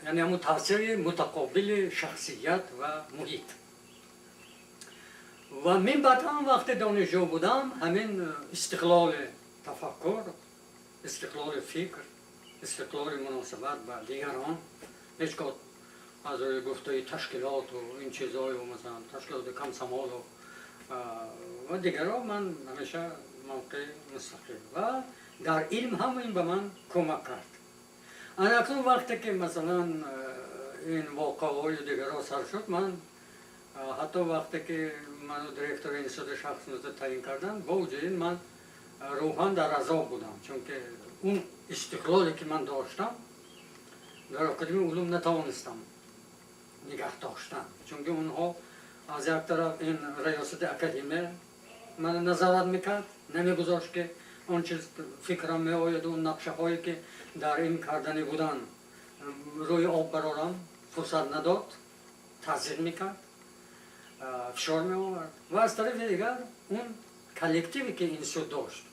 Яъне ҳамун таъсири мутақобили шахсият ва муҳит. Ва мин баъд ҳам, вақте донишҷӯ будам, ҳамин истиқлоли тафаккур, истиқлоли фикр, истиқлоли муносибат ба дигарон, ҳеҷ гоҳ аз рӯи гуфтаи ташкилоту ин чизою, масалан, ташкилоти комсомолу ва дигарро, ман ҳамеша мавқеи мустақил ва дар илм ҳам ин ба ман кӯмак кард. Ана акнун вақте ки, масалан, ин воқеаҳою дигарро сар шуд, ман ҳатто вақте ки ману директори институти шарқшиносӣ таъин карданд, бо вуҷуди ин ман рӯҳан дар азоб будам, чунки он истиқлоле, ки ман доштам, дар Академияи улум натавонистам нигаҳ доштан, чунки онҳо аз як тараф ин раёсати академия мана назорат мекард, намегузошт, ки он чиз фикрам меояд, он нақшаҳое, ки дар ин кардани будан, рӯи об барорам, фурсат надод, тазйиқ мекард, фишор меовард. Ва аз тарафи дигар он коллективе, ки институт дошт.